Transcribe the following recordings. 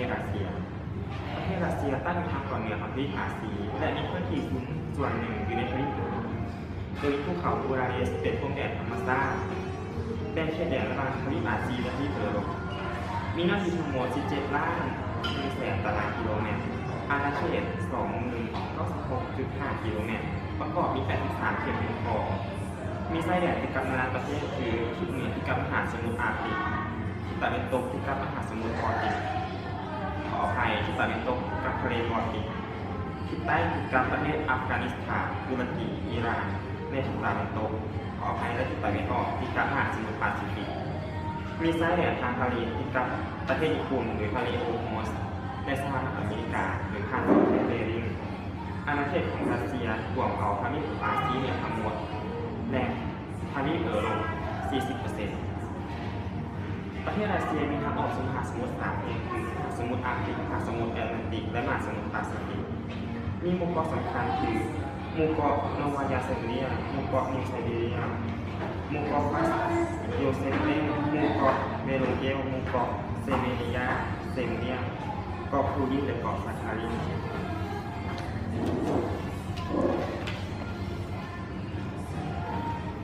ດລັດເຊຍ. ປະເທດລັດເຊຍຕັ້ງຢູ່ທາງຕອນເໜືອຂອງທະວີບອາຊີ ແລະ ມີພື້ນທີ່ສ່ວນໜຶ່ງຢູ່ໃນທະວີບເອີຣົບ. ໂດຍມີພູເຂົາບູດາເປສເປັນພົມແດນທຳມະຊາດ ແບ່ງເຂດແດນລະຫວ່າງທະວີບອາຊີ ແລະ ທະວີບເອີຣົບ. ມີເນື້ອທີ່ທັງໝົດສິບເຈັດລ້ານໜຶ່ງແສນຕາລາງກິໂລແມັດ, ອານາເຂດສອງໝື່ນເກົ້າສິບຫົກຈຸດຫ້າກິໂລແມັດ, ປະກອບມີແປດສິບສາມເຂດຄຸ້ມຄອງ. ມີຊາຍແດນຕິດກັບນານາປະເທດ ຄື ທິດເໜືອຕິດກັບມະຫາສະໝຸດອາກຕິກ, ທິດຕາເວັນຕົກຕິດກັບມະຫາສະໝຸດບອລຕິກ, ຂໍອະໄພ, ທິດຕາເວັນຕົກຕິດກັບທະເລບອລຕິກ, ທິດໃຕ້ຕິດກັບປະເທດອັຟການິສຖານ, ຕຸລະກີ, ອີຣານ ໃນທິດຕາເວັນຕົກ, ຂໍອະໄພ ແລະ ທິດຕາເວັນອອກຕິດກັບມະຫາສະໝຸດປາຊີຟິກ. ມີຊາຍແດນທາງທະເລຕິດກັບປະເທດຍີ່ປຸ່ນ ຫຼື ທະເລໂອໂຮມຸດ ແລະ ສະຫະລັດອາເມລິກາ ຫຼື ຜ່ານເຂດເບຣິງ. ອານາເຂດຂອງຣັດເຊຍກວມເອົາທະວີບອາຊີເໜືອທັງໝົດ ແລະ ທະວີບເອີຣົບສີ່ສິບເປີເຊັນ. ປະເທດຣັດເຊຍມີທາງອອກສູ່ມະຫາສະໝຸດສາມແຫ່ງ ຄື ມະຫາສະໝຸດອາກຕິກ, ມະຫາສະໝຸດແອດແລນຕິກ ແລະ ມະຫາສະໝຸດປາຊີຟິກ. ມີໝູ່ເກາະສຳຄັນຄື ໝູ່ເກາະໂນວາຍາເຊມເບຍ, ໝູ່ເກາະນິວໄຊເບເຣຍ, ໝູ່ເກາະຟາສໂຍເຊບເບ, ໝູ່ເກາະເມໂລເກວ, ໝູ່ເກາະເຊເມເນຍ, ເຊມເນຍ, ເກາະຄູລີ ແລະ ເກາະຊາຄາລີ.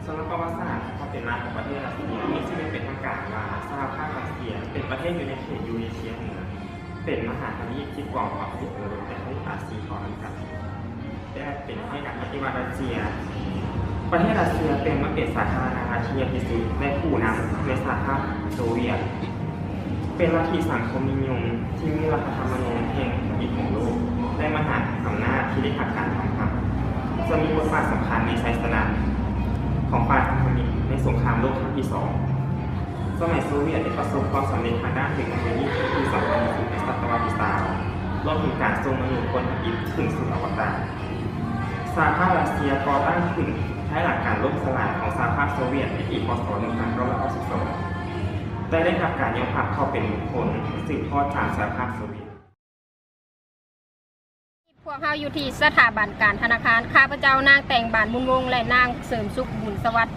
ສຳລັບປະຫວັດສາດຄວາມເປັນມາຂອງປະເທດຣັດເຊຍ ມີຊື່ຢ່າງເປັນທາງການວ່າ ສະຫະພາບຣັດເຊຍ ເປັນປະເທດຢູ່ໃນເຂດຢູເຣເຊຍເໜືອ, ເປັນມະຫາທະວີບທີ່ກວມເອົາທະວີບເອີຣົບ ແລະ ທະວີບອາຊີເຂົ້ານຳກັນ ແລະ ເປັນເອກະລາດລັດປະຕິວັດຣັດເຊຍ. ປະເທດຣັດເຊຍເປັນມາເປັນສາທາລະນະລັດທີ່ໃຫຍ່ທີ່ສຸດ ແລະ ຜູ້ນຳໃນສະຫະພາບໂຊວຽດ. ເປັນລັດທິສັງຄົມນິຍົມທີ່ມີລັດຖະທຳມະນູນແຫ່ງທຳອິດຂອງໂລກ ແລະ ມະຫາອຳນາດທີ່ໄດ້ຮັບການຍອມຮັບ ຈະມີບົດບາດສຳຄັນໃນໄຊຊະນະຂອງຝ່າຍພັນທະມິດໃນສົງຄາມໂລກຄັ້ງທີສອງ. ສະໄໝໂຊວຽດໄດ້ປະສົບຄວາມສຳເລັດທາງດ້ານເຕັກໂນໂລຢີທີ່ສຳຄັນທີ່ສຸດໃນສະຕະວັດທີຊາວ ລວມເຖິງການສົ່ງມະນຸດຄົນທຳອິດຂຶ້ນສູ່ອະວະກາດ. ສະຫະພາບຣັດເຊຍກໍ່ຕັ້ງຂຶ້ນພາຍຫຼັງການລົ້ມສະຫຼາຍຂອງສະຫະພາບໂຊວຽດໃນປີ ຄ.ສ. ໜຶ່ງພັນເກົ້າຮ້ອຍເກົ້າສິບສອງ ແຕ່ໄດ້ຮັບການຍອມຮັບເຂົ້າເປັນບຸກຄົນສືບທອດຈາກສະຫະພາບໂຊວຽດ. ພວກເຮົາຢູ່ທີ່ສະຖາບັນການທະນາຄານ. ຂ້າພະເຈົ້ານາງແຕ່ງບານບຸນວົງ ແລະ ນາງເສີມສຸກບຸນສະຫວັດ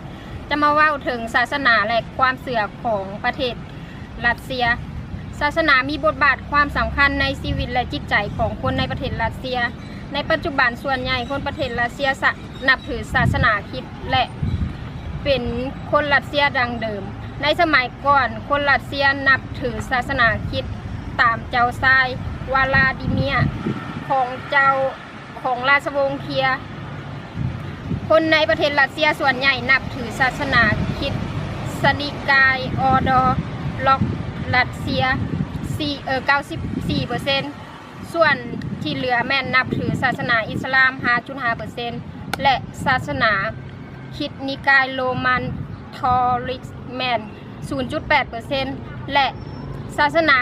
ຈະມາເວົ້າເຖິງສາສະໜາ ແລະ ຄວາມເຊື່ອຂອງປະເທດຣັດເຊຍ. ສາສະໜາມີບົດບາດຄວາມສຳຄັນໃນຊີວິດ ແລະ ຈິດໃຈຂອງຄົນໃນປະເທດຣັດເຊຍ. ໃນປັດຈຸບັນ ສ່ວນໃຫຍ່ຄົນປະເທດຣັດເຊຍສະ ນັບຖືສາສະໜາຄຣິດ ແລະ ເປັນຄົນຣັດເຊຍດັ້ງເດີມ. ໃນສະໄໝກ່ອນ, ຄົນຣັດເຊຍນັບຖືສາສະໜາຄຣິດຕາມເຈົ້າຊາຍວາລາດີເມຍ ຂອງເຈົ້າຂອງລາຊະວົງເຄຍ. ຄົນໃນປະເທດຣັດເຊຍສ່ວນໃຫຍ່ນັບຖືສາສະໜາຄຣິດສະນິກາຍອໍດອລອກຣັດເຊຍ ເອີ ເກົ້າສິບສີ່ເປີເຊັນ. ສ່ວນທີ່ເຫຼືອແມ່ນນັບຖືສາສະໜາອິດສະລາມ ຫ້າຈຸດຫ້າເປີເຊັນ ແລະ ສາສະໜາຄຣິດນິກາຍໂຣມັນທອຣິກແມ່ນສູນຈຸດແປດເປີເຊັນ ແລະ ສາສະໜາ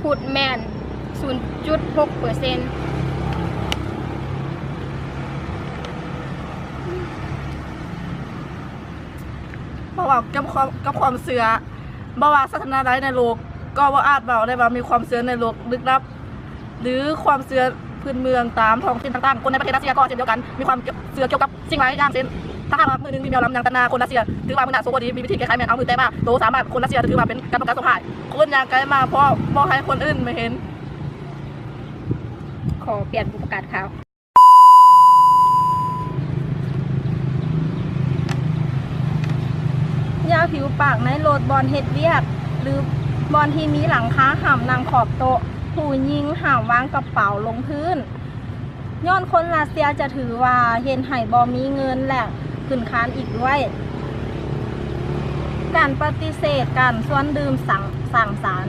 ພຸດແມ່ນສູນຈຸດຫົກເປີເຊັນ. ເວົ້າກ່ຽວກັບຄວາມ ກັບຄວາມເຊື່ອ ບໍ່ວ່າສາສະໜາໃດໃນໂລກ ກໍບໍ່ອາດເວົ້າໄດ້ວ່າມີຄວາມເຊື່ອໃນໂລກລຶກລັບ ຫຼື ຄວາມເຊື່ອພື້ນເມືອງຕາມທ້ອງຖິ່ນຕ່າງໆ. ຄົນໃນປະເທດຣັດເຊຍກໍເຊັ່ນດຽວກັນ ມີຄວາມເຊື່ອກ່ຽວກັບສິ່ງຫຼາຍຢ່າງ ເຊັ່ນ ຖ້າຫາກວ່າມື້ໜຶ່ງມີແມວລຳຍາງຕັດໜ້າຄົນຣັດເຊຍ ຖືວ່າມື້ໜ້າໂຊກບໍ່ດີ, ມີວິທີແກ້ໄຂແມ່ນເອົາມືແຕະມາໂຕສາມາດ. ຄົນຣັດເຊຍຖືວ່າເປັນການປ້ອງກັນໂຊກຮ້າຍ. ຄົນຍ່າງໄກມາເພາະບໍ່ໃຫ້ຄົນອື່ນມາເຫັນ. ຂໍປ່ຽນຜູ້ປະກາດຂ່າວ. ຢ່າຜິວປາກໃນລົດ, ບ່ອນເຮັດວຽກ ຫຼື ບ່ອນທີ່ມີຫຼັງຄາຫ້າມນັ່ງຂອບໂຕະ. ຜູ້ຍິງຫ້າມວາງກະເປົາລົງພື້ນ ຍ້ອນຄົນຣັດເຊຍຈະຖືວ່າເຮັດໃຫ້ບໍ່ມີເງິນ ແລະ ຂຶ້ນຄານອີກດ້ວຍ. ການປະຕິເສດການຊວນດື່ມສັງ ສັງສັນ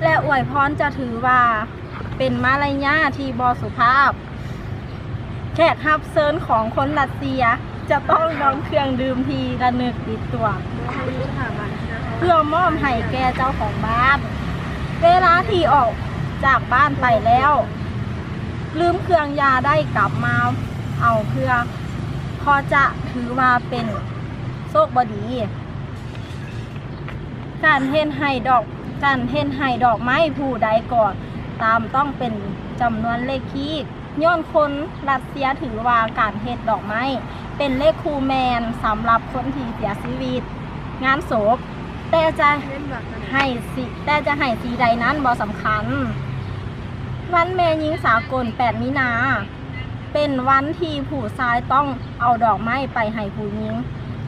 ແລະ ອວຍພອນຈະຖືວ່າ ເປັນມາລະຍາດທີ່ບໍ່ສຸພາບ. ແຂກຮັບເຊີນຂອງຄົນຣັດເຊຍຈະຕ້ອງນຳເຄື່ອງດື່ມທີ່ລະນຶກຕິດຕົວ ເພື່ອມອບໃຫ້ແກ່ເຈົ້າຂອງບ້ານ. ເວລາທີ່ອອກຈາກບ້ານໄປແລ້ວ ລືມເຄື່ອງຢ່າໄດ້ກັບມາເອົາເພື່ອ ເພາະຈະຖືວ່າເປັນໂຊກບໍ່ດີ. ການເຮັດໃຫ້ດອກ ການເຮັດໃຫ້ດອກໄມ້ຜູ້ໃດກໍຕາມຕ້ອງເປັນຈຳນວນເລກຄີ ຍ້ອນຄົນຣັດເຊຍຖືວ່າການເຮັດດອກໄມ້ເປັນເລກຄູ່ແມ່ນສຳລັບຄົນທີ່ເສຍຊີວິດ, ງານສົບ, ແຕ່ຈະໃຫ້ສີ ແຕ່ຈະໃຫ້ສີໃດນັ້ນບໍ່ສຳຄັນ. ວັນແມ່ຍິງສາກົນ ແປດ ມີນາ ເປັນວັນທີ່ຜູ້ຊາຍຕ້ອງເອົາດອກໄມ້ໄປໃຫ້ຜູ້ຍິງ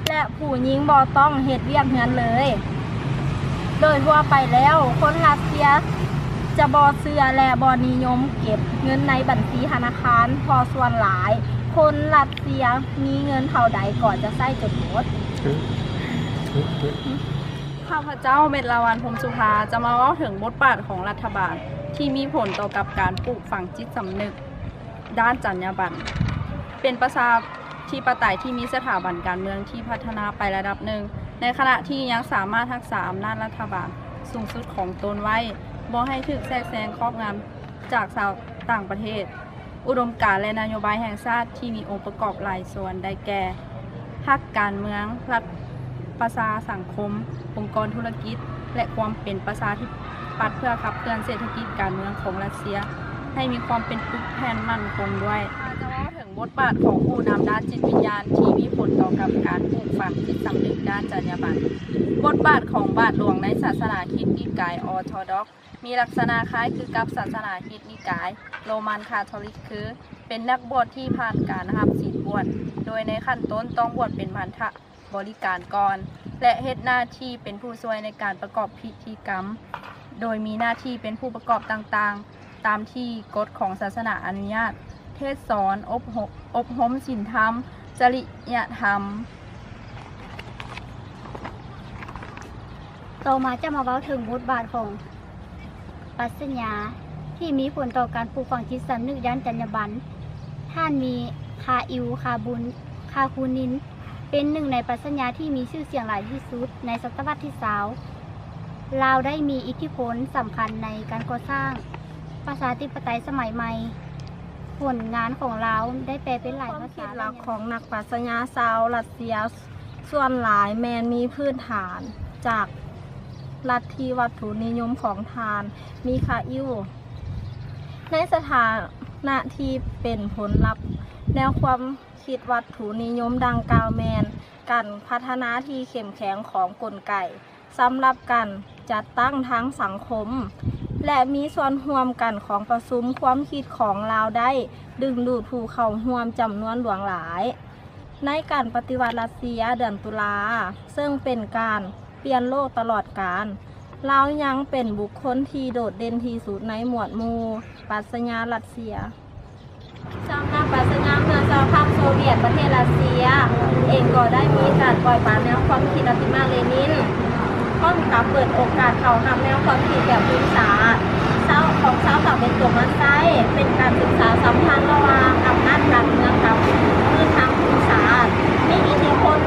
ແລະ ຜູ້ຍິງບໍ່ຕ້ອງເຮັດວຽກເຮືອນເລີຍ. ໂດຍທົ່ວໄປແລ້ວ, ຄົນຣັດເຊຍຈະບໍ່ເຊື່ອ ແລະ ບໍ່ນິຍົມເກັບເງິນໃນບັນຊີທະນາຄານ, ເພາະສ່ວນຫຼາຍຄົນຣັດເຊຍມີເງິນເທົ່າໃດກໍຈະໃຊ້ຈົນໝົດ. ຂ້າພະເຈົ້າ ເມັດລາວັນ ພົມສຸພາ ຈະມາເວົ້າເຖິງບົດບາດຂອງລັດຖະບານທີ່ມີຜົນຕໍ່ກັບການປູກຝັງຈິດສຳນຶກດ້ານຈັນຍາບັນ. ເປັນປະຊາທິປະໄຕທີ່ມີສະຖາບັນການເມືອງທີ່ພັດທະນາໄປລະດັບໜຶ່ງ, ໃນຂະນະທີ່ຍັງສາມາດຮັກສາອຳນາດລັດຖະບານສູງສຸດຂອງຕົນໄວ້, ບໍ່ໃຫ້ຖືກແຊກແຊງຄອບງຳຈາກຊາວຕ່າງປະເທດ. ອຸດົມການ ແລະ ນະໂຍບາຍແຫ່ງຊາດທີ່ມີອົງປະກອບຫຼາຍສ່ວນ ໄດ້ແກ່ ພັກການເມືອງ, ລັດປະຊາສັງຄົມ, ອົງກອນທຸລະກິດ ແລະ ຄວາມເປັນປະຊາທິປັດ ເພື່ອຂັບເຄື່ອນເສດຖະກິດການເມືອງຂອງຣັດເຊຍໃຫ້ມີຄວາມເປັນປຶກແຜ່ນໝັ້ນຄົງດ້ວຍ. ຈະເວົ້າເຖິງບົດບາດຂອງຜູ້ນຳດ້ານຈິດວິນຍານທີ່ມີຜົນຕໍ່ກັບການປູກຝັງຈິດສຳນຶກດ້ານຈັນຍາບັນ. ບົດບາດຂອງບາດຫຼວງໃນສາສະໜາຄຣິສຕ໌ນິກາຍອໍໂທດອກ ມີລັກສະນະຄ້າຍຄືກັບສາສະໜາຄຣິສຕ໌ນິກາຍໂຣມັນຄາໂທລິກ ຄືເປັນນັກບວດທີ່ຜ່ານການຮັບສິນບວດ, ໂດຍໃນຂັ້ນຕົ້ນຕ້ອງບວດເປັນພັນທະບໍລິການກ່ອນ ແລະ ເຮັດໜ້າທີ່ເປັນຜູ້ຊ່ວຍໃນການປະກອບພິທີກຳ, ໂດຍມີໜ້າທີ່ເປັນຜູ້ປະກອບຕ່າງໆ ຕາມທີ່ກົດຂອງສາສະໜາອະນຸຍາດ, ເທດສອນ, ອົບຮົ- ອົບຮົມສິນທຳ, ຈະລິຍະທຳ. ຕໍ່ມາຈະມາເວົ້າເຖິງບົດບາດຂອງປັດຊະຍາທີ່ມີຜົນຕໍ່ການປູກຝັງຈິດສຳນຶກດ້ານຈັນຍາບັນ. ທ່ານມີຄາອິວ, ຄາບຸນ, ຄາຄູນິນ ເປັນໜຶ່ງໃນປັດຊະຍາທີ່ມີຊື່ສຽງຫຼາຍທີ່ສຸດໃນສະຕະວັດທີຊາວ. ລາວໄດ້ມີອິດທິພົນສຳຄັນໃນການກໍ່ສ້າງປະຊາທິປະໄຕສະໄໝໃໝ່. ຜົນງານຂອງລາວໄດ້ແປເປັນຫຼາຍພາສາ. ຄວາມຄິດຫຼັກຂອງນັກປັດຊະຍາຊາວຣັດເຊຍ ສ່ວນຫຼາຍແມ່ນມີພື້ນຖານຈາກລັດທິວັດຖຸນິຍົມຂອງທ່ານມີຄາອິວ. ໃນສະຖານະທີ່ເປັນຜົນລັບແນວຄວາມຄິດວັດຖຸນິຍົມດັ່ງກ່າວແມ່ນການພັດທະນາທີ່ເຂັ້ມແຂງຂອງກົນໄກສຳລັບການຈັດຕັ້ງທາງສັງຄົມ ແລະ ມີສ່ວນຮ່ວມກັນຂອງປະຊຸມຄວາມຄິດຂອງລາວໄດ້ດຶງດູດຜູ້ເຂົ້າຮ່ວມຈຳນວນຫຼວງຫຼາຍ. ໃນການປະຕິວັດຣັດເຊຍເດືອນຕຸລາ ເຊິ່ງເປັນການປ່ຽນໂລກຕະຫຼອດການ, ລາວຍັງເປັນບຸກຄົນທີ່ໂດດເດັ່ນທີ່ສຸດໃນໝວດໝູ່ປັດຊະຍາຣັດເຊຍ. ສຳນັກປັດຊະຍາເມື່ອສະຫະພາບໂຊວຽດ, ປະເທດຣັດເຊຍເອງກໍໄດ້ມີການປ່ອຍປາແນວຄວາມຄິດມາກເລນິນ. ພ້ອມກັບເປີດໂອກາດເຂົ້າຮັບແນວຄວາມຄິດແບບພື້ນສາ ຊາວ ຂອງຊາວຕາເວັນຕົກມາໃຊ້ ເປັນການສຶກສາສຳພັນລະຫວ່າງອຳນາດການເມືອງກັບພື້ນທາງພູມສາດ ມີອິດທິພົນ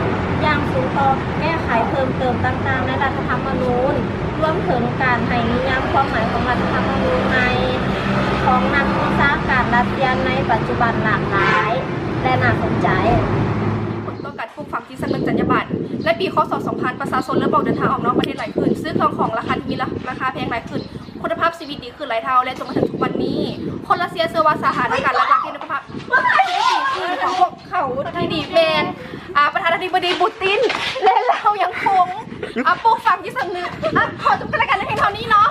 ຢ່າງສູງຕໍ່ແກ້ໄຂເພີ່ມເຕີມຕ່າງໆໃນລັດຖະທຳມະນູນ, ລວມເຖິງການໃຫ້ນິຍາມຄວາມໝາຍຂອງລັດຖະທຳມະນູນໃໝ່ຂອງນັກວິຊາການຣັດເຊຍໃນປັດຈຸບັນຫຼາກຫຼາຍ ແລະ ໜ້າສົນໃຈ. ຜົນຕໍ່ການປູກຝັງຈິດສຳນຶກຈັນຍາບັນ. ໃນປີ ຄ.ສ. ສອງພັນ ປະຊາຊົນເລີ່ມອອກເດີນທາງອອກນອກປະເທດຫຼາຍຂຶ້ນ, ຊື້ເຄື່ອງຂອງລາຄາທີ່ມີລາ ລາຄາແພງຫຼາຍຂຶ້ນ, ຄຸນນະພາບຊີວິດດີຂຶ້ນຫຼາຍເທົ່າ ແລະ ຈົນມາເຖິງທຸກວັນນີ້, ຄົນຣັດເຊຍເຊື່ອວ່າສະຖານະການຫຼັກໆທີ່ຄຸນນະພາບຊີວິດດີຂຶ້ນຂອງພວກເຂົາທີ່ນີ້ແມ່ນ ອາ ປະທານາທິບໍດີປູຕິນ ແລະ ລາວຍັງຄົງ ອາ ປູກຝັງຈິດສຳນຶກ. ອາ ຂໍຈົບການລາຍການພຽງເທົ່ານີ້ເນາະ.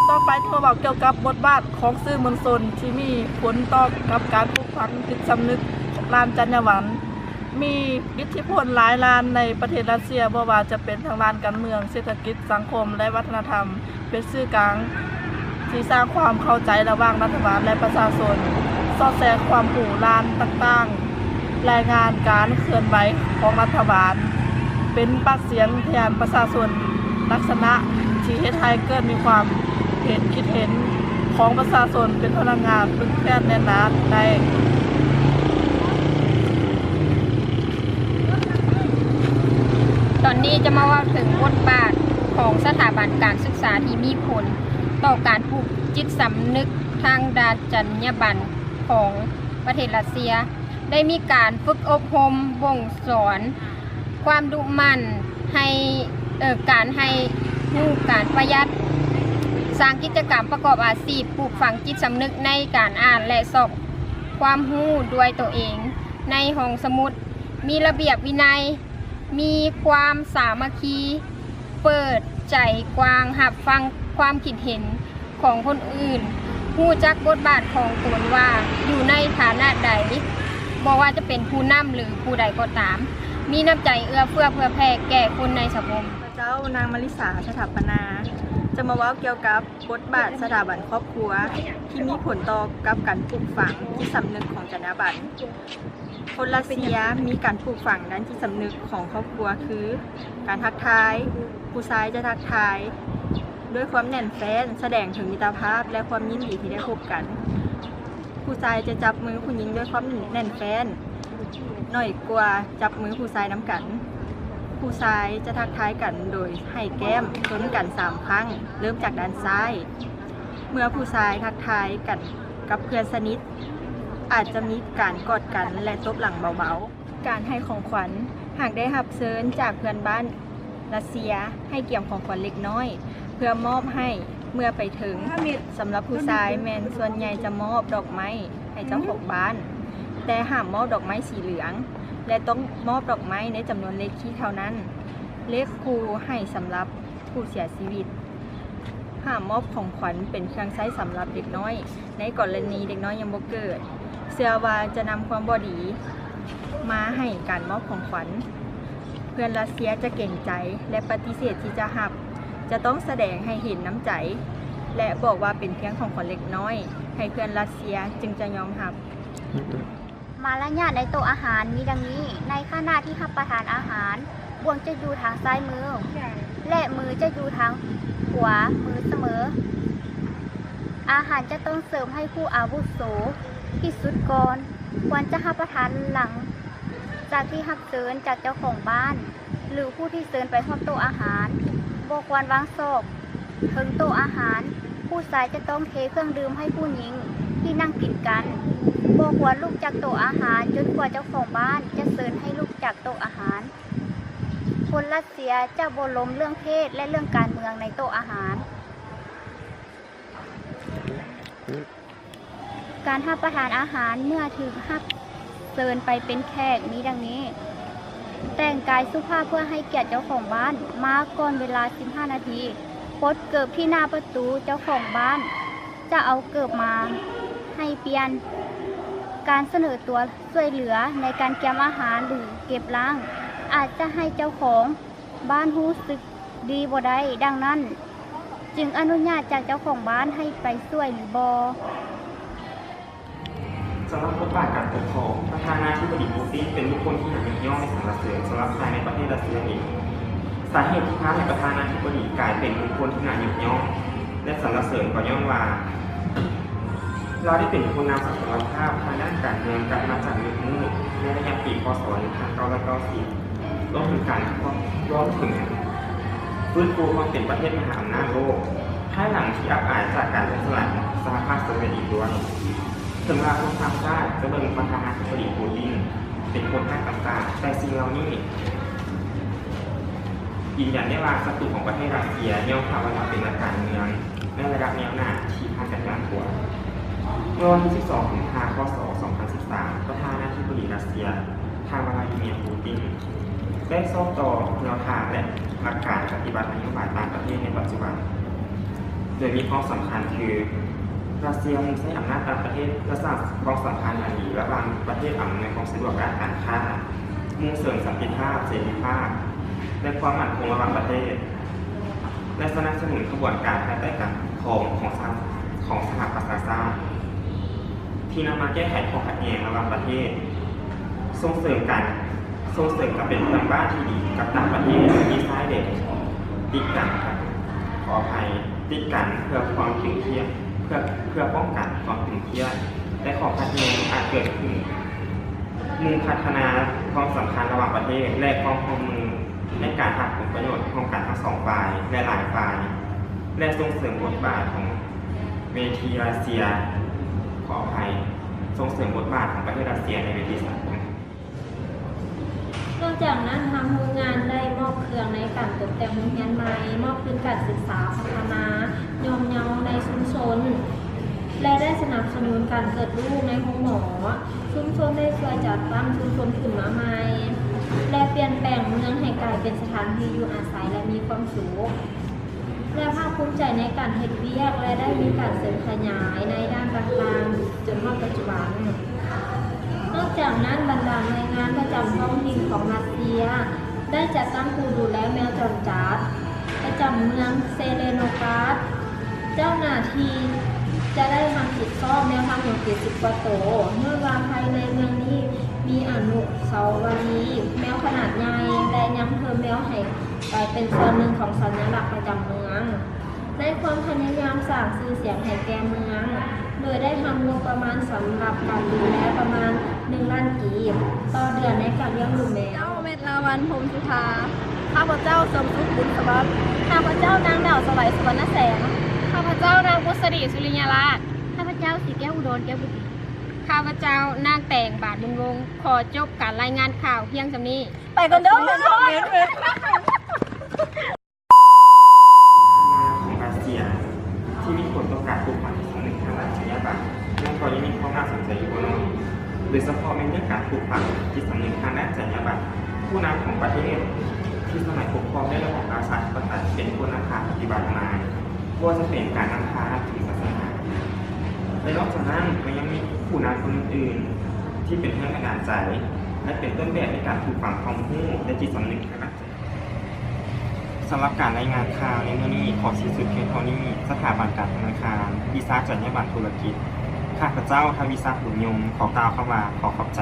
ຕໍ່ໄປຈະມາເວົ້າກ່ຽວກັບບົດບາດຂອງສື່ມວນຊົນທີ່ມີຜົນຕໍ່ກັບການປູກຝັງຈິດສຳນຶກດ້ານຈັນຍາບັນ. ມີອິດທິພົນຫຼາຍດ້ານໃນປະເທດຣັດເຊຍ, ບໍ່ວ່າຈະເປັນທາງດ້ານການເມືອງ, ເສດຖະກິດ, ສັງຄົມ ແລະ ວັດທະນະທຳ, ເປັນສື່ກາງທີ່ສ້າງຄວາມເຂົ້າໃຈລະຫວ່າງລັດຖະບານ ແລະ ປະຊາຊົນ, ສອດແຊຄວາມຮູ້ດ້ານຕ່າງໆ, ລາຍງານການເຄື່ອນໄຫວຂອງລັດຖະບານ, ເປັນປາກສຽງແທນປະຊາຊົນ, ລັກສະນະທີ່ເຮັດໃຫ້ເກີດມີຄວາມເຫັນຄິດເຫັນຂອງປະຊາຊົນເປັນພະລັງງານປຶກແຜ່ນແໜ້ນໜາໄດ້. ຕອນນີ້ຈະມາເວົ້າເຖິງບົດບາດຂອງສະຖາບັນການສຶກສາທີ່ມີຜົນຕໍ່ການປູກຈິດສຳນຶກທາງດ້ານຈັນຍາບັນຂອງປະເທດຣັດເຊຍ. ໄດ້ມີການຝຶກອົບຮົມບົ່ງສອນຄວາມດຸໝັ່ນໃຫ້ ເອີ ການໃຫ້ຮູ້ການປະຢັດ, ສ້າງກິດຈະກຳປະກອບອາຊີບ, ປູກຝັງຈິດສຳນຶກໃນການອ່ານ ແລະ ຊອກຄວາມຮູ້ດ້ວຍຕົວເອງໃນຫ້ອງສະໝຸດ, ມີລະບຽບວິໄນ ມີຄວາມສາມັກຄີ, ເປີດໃຈກວ້າງຮັບຟັງຄວາມຄິດເຫັນຂອງຄົນອື່ນ, ຮູ້ຈັກບົດບາດຂອງຕົນວ່າຢູ່ໃນຖານະໃດ, ບໍ່ວ່າຈະເປັນຜູ້ນຳ ຫຼື ຜູ້ໃດກໍຕາມ, ມີນ້ຳໃຈເອື້ອເຟື້ອເຜື່ອແຜ່ແກ່ຄົນໃນສັງຄົມ. ຂ້າພະເຈົ້າ ນາງມະລິສາ ສະຖາປະນາ ຈະມາເວົ້າກ່ຽວກັບບົດບາດສະຖາບັນຄອບຄົວ ທີ່ມີຜົນຕໍ່ກັບການປູກຝັງຈິດສຳນຶກຂອງຈັນຍາບັນ. ຄົນຣັດເຊຍມີການປູກຝັງດ້ານຈິດສຳນຶກຂອງຄອບຄົວຄື ການທັກທາຍ, ຜູ້ຊາຍຈະທັກທາຍດ້ວຍຄວາມແໜ້ນແຟ້ນ, ສະແດງເຖິງມິດຕະພາບ ແລະ ຄວາມຍິນດີທີ່ໄດ້ພົບກັນ. ຜູ້ຊາຍຈະຈັບມືຜູ້ຍິງດ້ວຍຄວາມແໜ້ນແຟ້ນ ໜ້ອຍກວ່າຈັບມືຜູ້ຊາຍນຳກັນ. ຜູ້ຊາຍຈະທັກທາຍກັນໂດຍໃຫ້ແກ້ມຊົນກັນສາມຄັ້ງ, ເລີ່ມຈາກດ້ານຊ້າຍ. ເມື່ອຜູ້ຊາຍທັກທາຍກັນກັບເພື່ອນສະໜິດ, ອາດຈະມີການກອດກັນ ແລະ ຕົບຫຼັງເບົາໆ. ການໃຫ້ຂອງຂວັນ, ຫາກໄດ້ຮັບເຊີນຈາກເພື່ອນບ້ານຣັດເຊຍ, ໃຫ້ກຽມຂອງຂວັນເລັກນ້ອຍເພື່ອມອບໃຫ້ເມື່ອໄປເຖິງ. ສຳລັບຜູ້ຊາຍແມ່ນສ່ວນໃຫຍ່ຈະມອບດອກໄມ້ໃຫ້ເຈົ້າຂອງບ້ານ, ແຕ່ຫ້າມມອບດອກໄມ້ສີເຫຼືອງ ແລະ ຕ້ອງມອບດອກໄມ້ໃນຈຳນວນເລກຄີເທົ່ານັ້ນ. ເລກຄູ່ໃຫ້ສຳລັບຜູ້ເສຍຊີວິດ. ຫ້າມມອບຂອງຂວັນເປັນເຄື່ອງໃຊ້ສຳລັບເດັກນ້ອຍ ໃນກໍລະນີເດັກນ້ອຍຍັງບໍ່ເກີດ, ເຊື່ອວ່າຈະນຳຄວາມບໍ່ດີມາໃຫ້ການມອບຂອງຂວັນ. ເພື່ອນຣັດເຊຍຈະເກງໃຈ ແລະ ປະຕິເສດທີ່ຈະຮັບ, ຈະຕ້ອງສະແດງໃຫ້ເຫັນນ້ຳໃຈ ແລະ ບອກວ່າເປັນພຽງຂອງຂວັນເລັກນ້ອຍໃຫ້ເພື່ອນຣັດເຊຍຈຶ່ງຈະຍອມຮັບ. ມາລະຍາດໃນໂຕະອາຫານມີດັ່ງນີ້, ໃນຂະນະທີ່ຮັບປະທານອາຫານ, ບ່ວງຈະຢູ່ທາງຊ້າຍມື ແລະ ມືຈະຢູ່ທາງຂວາມືສະເໝີ. ອາຫານຈະຕ້ອງເສີບໃຫ້ຜູ້ອາວຸໂສທີ່ສຸດກ່ອນ, ຄວນຈະຮັບປະທານຫຼັງຈາກທີ່ຮັບເຊີນຈາກເຈົ້າຂອງບ້ານ ຫຼື ຜູ້ທີ່ເຊີນໄປຮ່ວມໂຕະອາຫານ. ບໍ່ຄວນວາງສອກເທິງໂຕະອາຫານ. ຜູ້ຊາຍຈະຕ້ອງເທເຄື່ອງດື່ມໃຫ້ຜູ້ຍິງທີ່ນັ່ງກິນກັນ. ບໍ່ຄວນລຸກຈາກໂຕະອາຫານຈົນກວ່າເຈົ້າຂອງບ້ານຈະເຊີນໃຫ້ລຸກຈາກໂຕະອາຫານ. ຄົນຣັດເຊຍຈະບໍ່ລົມເລື່ອງເພດ ແລະ ເລື່ອງການເມືອງໃນໂຕະອາຫານ. ການຮັບປະທານອາຫານເມື່ອຖືກຮັບເຊີນໄປເປັນແຂກມີດັ່ງນີ້: ແຕ່ງກາຍສຸພາບເພື່ອໃຫ້ກຽດເຈົ້າຂອງບ້ານ, ມາກ່ອນເວລາສິບຫ້ານາທີ, ປົດເກີບທີ່ໜ້າປະຕູ, ເຈົ້າຂອງບ້ານຈະເອົາເກີບມາໃຫ້ປ່ຽນ. ການສະເໜີຕົວຊ່ວຍເຫຼືອໃນການກຽມອາຫານ ຫຼື ເກັບລ້າງ ອາດຈະໃຫ້ເຈົ້າຂອງ ບ້ານຮູ້ສຶກດີບໍ່ໄດ້, ດັ່ງນັ້ນຈຶ່ງອະນຸຍາດຈາກເຈົ້າຂອງບ້ານໃຫ້ໄປຊ່ວຍຫຼືບໍ່. ສຳລັບບົດບາດການປົກຄອງ, ປະທານາທິບໍດີປູຕິນເປັນບຸກຄົນທີ່ໜ້າຍົກຍ້ອງ ແລະ ສັນລະເສີນສຳລັບພາຍໃນປະເທດຣັດເຊຍເອງ. ສາເຫດທີ່ພາໃຫ້ປະທານາທິບໍດີກາຍເປັນບຸກຄົນທີ່ໜ້າຍົກຍ້ອງ ແລະ ສັນລະເສີນກໍຍ້ອນວ່າ ລາວໄດ້ເປັນຜູ້ນຳສາທາລະນະພາບທາງດ້ານການເມືອງກັບມາຈາກຍຸກມື້ໃນໄລຍະປີ ພ.ສ. ໜຶ່ງພັນເກົ້າຮ້ອຍເກົ້າສິບ ລວມເຖິງການ ລວມເຖິງຟື້ນຟູຄວາມເປັນປະເທດມະຫາອຳນາດໂລກ ພາຍຫຼັງທີ່ອັບອາຍຈາກການລົ້ມສລາຍຂອງສະຫະພາບໂຊວຽດອີກດ້ວຍ. ເຖິງວ່າຄົນຕ່າງຊາດຈະເບິ່ງປະທານາທິບໍດີປູຕິນເປັນຄົນຮ້າຍຕ່າງໆ, ແຕ່ສິ່ງເຫຼົ່ານີ້ຢືນຢັນໄດ້ວ່າສັດຕູຂອງປະເທດຣັດເຊຍຍ້ອມຮັບວ່າເປັນນັກການເມືອງ ໃນລະດັບແນວໜ້າທີ່ຜ່ານການຢ້ານກົວ. ເມື່ອວັນທີສິບສອງ ກຸມພາ ພ.ສ. ສອງພັນສິບສາມ ປະທານາທິບໍດີຣັດເຊຍ ທ່ານ ວລາດີເມຍ ປູຕິນ ໄດ້ຊອກຕໍ່ແນວທາງ ແລະ ຫຼັກການປະຕິບັດນະໂຍບາຍຕ່າງປະເທດໃນປັດຈຸບັນ, ໂດຍມີຄວາມສຳຄັນຄື ຣັດເຊຍມຸ່ງໃຊ້ອຳນາດຕ່າງປະເທດເພື່ອສ້າງຄວາມສຳພັນອັນດີລະຫວ່າງປະເທດ, ອຳນວຍຄວາມສະດວກດ້ານການຄ້າ, ມຸ່ງເສີມສັນຕິພາບ, ເສລີພາບ ແລະ ຄວາມໝັ້ນຄົງລະຫວ່າງປະເທດ. ແລະ ສະໜັບສະໜູນຂະບວນການພາຍໃຕ້ການປົກຄອງຂອງສະຫະ ຂອງສະຫະປະຊາຊາດ ທີ່ນຳມາແກ້ໄຂຂໍ້ຂັດແຍ່ງລະຫວ່າງປະເທດ, ສົ່ງເສີມການ ສົ່ງເສີມການເປັນເພື່ອນບ້ານທີ່ດີກັບຕ່າງປະເທດທີ່ຊາຍແດນຕິດກັນ, ຂໍອະໄພ, ຕິດກັນເພື່ອຄວາມຕຶງຄຽດ, ເພື່ອ ເພື່ອປ້ອງກັນຄວາມຕຶງຄຽດ ແລະ ຂໍ້ຂັດແຍ່ງອາດເກີດຂຶ້ນ. ມຸ່ງພັດທະນາຄວາມສຳພັນລະຫວ່າງປະເທດ ແລະ ຄວາມຮ່ວມມືໃນການຮັບຜົນປະໂຫຍດຮ່ວມກັນທັງສອງຝ່າຍ ແລະ ຫຼາຍຝ່າຍ ແລະ ສົ່ງເສີມບົດບາດຂອງເວທີຣັດເຊຍ, ຂໍອະໄພ, ສົ່ງເສີມບົດບາດຂອງປະເທດຣັດເຊຍໃນເວທີສາກົນ. ນອກຈາກນັ້ນ, ທາງໂຮງງານໄດ້ມອບເຄື່ອງໃນການຕົກແຕ່ງໂຮງຮຽນໃໝ່, ມອບທຶນການສຶກສາພັດທະນາ, ຍ່ອມເຍົາໃນຊຸມຊົນ ແລະ ໄດ້ສະໜັບສະໜູນການເກີດລູກໃນໂຮງໝໍ. ຊຸມຊົນໄດ້ຊ່ວຍຈັດຕັ້ງຊຸມຊົນຂຶ້ນມາໃໝ່, ແລະປ່ຽນແປງເມືອງໃຫ້ກາຍເປັນສະຖານທີ່ຢູ່ອາໄສ ແລະມີຄວາມສຸກ ແລະພາກພູມໃຈໃນການເຮັດວຽກ ແລະໄດ້ມີການເສີມຂະຫຍາຍໃນດ້ານຕ່າງໆ ຈົນຮອດປັດຈຸບັນ. ນອກຈາກນັ້ນ, ບັນດາໜ່ວຍງານປະຈຳທ້ອງຖິ່ນຂອງຣັດເຊຍ ໄດ້ຈັດຕັ້ງຜູ້ດູແລແມວຈອນຈັດປະຈຳເມືອງເຊເລໂນກາສ. ເຈົ້າໜ້າທີ່ຈະໄດ້ຮັບຜິດຊອບແນວທາງຫົວເຈັດສິບກວ່າໂຕ, ຍ້ອນວ່າພາຍໃນເມືອງນີ້ມີອະນຸສາວະຣີແມວຂະໜາດໃຫຍ່ ແລະຍັງເພີ່ມແມວໃຫ້ກາຍເປັນສ່ວນໜຶ່ງຂອງສັນຍະລັກປະຈຳເມືອງ. ໃນຄວາມພະຍາຍາມສ້າງຊື່ສຽງໃຫ້ແກ່ເມືອງ ໂດຍໄດ້ຮັບງົບປະມານສຳລັບການດູແລປະມານໜຶ່ງລ້ານກີບຕໍ່ເດືອນໃນການລ້ຽງດູແມວ. ເຈົ້າແມ່ນລາວັນ ພົມສຸພາ. ຂ້າພະເຈົ້າ ສົມສຸກ ບຸນສະຫວັດ. ຂ້າພະເຈົ້າ ນາງດາວສະໄຫວ ສຸວັນນະແສງ. ຂ້າພະເຈົ້າ ນາງບຸດສະດີ ສຸລິຍາລາດ. ຂ້າພະເຈົ້າ ສີແກ້ວ ອຸດົນ ແກ້ວບຸດດີ. ຂ້າພະເຈົ້າ ນາງແຕງ ບານບຸນວົງ. ຂໍຈົບການລາຍງານຂ່າວພຽງສ່ຳນີ້. ໄປກ່ອນເດີ ຂອງຣັດເຊຍທີ່ມີຜົນຕໍ່ການປູກຝັງຈິດສຳນຶກທາງດ້ານຈັນຍາບັນ ແມ່ນກໍຍັງມີຄວາມໜ້າສົນໃຈຢູ່ບໍ່ນ້ອຍ, ໂດຍສະເພາະແມ່ນເລື່ອງການປູກຝັງຈິດສຳນຶກທາງດ້ານຈັນຍາບັນ. ຜູ້ນຳຂອງປະເທດທີ່ສະໄໝປົກຄອງໃນລະບອບປະຊາທິປະໄຕເປັນຜູ້ນຳພາປະຕິບັດມາ, ບໍ່ວ່າຈະເປັນການນຳພານັບຖືສາສະໜາ ແລະ ນອກຈາກນັ້ນກໍຍັງມີຜູ້ນຳຄົນອື່ນໆທີ່ເປັນແຮງບັນດານໃຈ ແລະ ເປັນຕົ້ນແບບໃນການປູກຝັງຄວາມຮູ້ ແລະ ຈິດສຳນຶກທາງດ້ານ ສຳລັບການລາຍງານຂ່າວໃນມື້ນີ້ ຂໍສິ້ນສຸດພຽງເທົ່ານີ້. ສະຖາບັນການທະນາຄານ, ວິຊາຈັນຍາບັນທຸລະກິດ. ຂ້າພະເຈົ້າ ທະວີສັກ ບຸນຍົງ ຂໍກ່າວຄຳວ່າ ຂໍຂອບໃຈ.